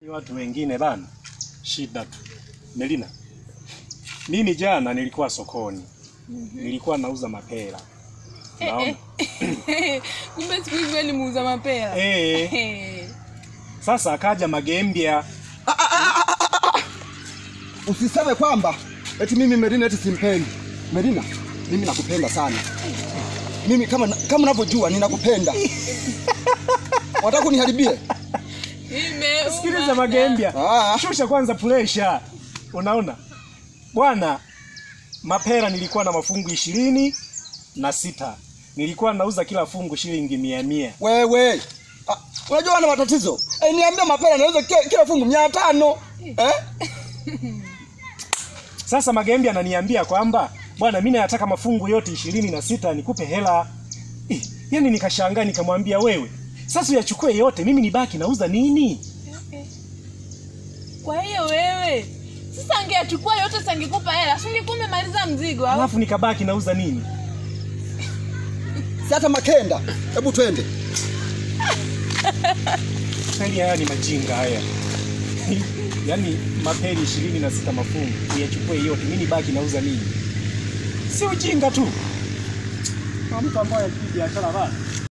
Ni watu wengine bana, shida tu. Melina, mimi jana nilikuwa sokoni. Nilikuwa nauza mapera. Unaona? Kumbe siku hizi wewe ni muuza mapera. Sasa akaja Magembia. Usiseme kwamba eti mimi Melina eti simpendi. Melina, mimi nakupenda sana. Mimi kama unavyojua ninakupenda. Wataka kuniharibie? Sikiliza Magembia. Shusha kwanza pressure. Unaona? Bwana, mapera nilikuwa na mafungu 26. Nilikuwa nauza kila fungu shilingi 100. Wewe, unajua ana matatizo. Niambia mapera nauza kila fungu 500. Sasa Magembia ananiambia kwamba bwana, mimi nataka mafungu yote 26 nikupe hela. Yaani nikashangaa nikamwambia wewe, sasa uyachukue yote, mimi nibaki nauza nini? Okay. Kwa hiyo wewe sasa angeyachukua yote sangekupa hela, si ungekuwa umemaliza mzigo au? Alafu nikabaki nauza nini? Sasa Makenda, hebu twende. Kweli haya ni majinga haya. Yaani maperi 26 mafungu uyachukue yote, mimi nibaki nauza nini? Si ujinga tu. Kwa mtu ambaye hajui biashara bana.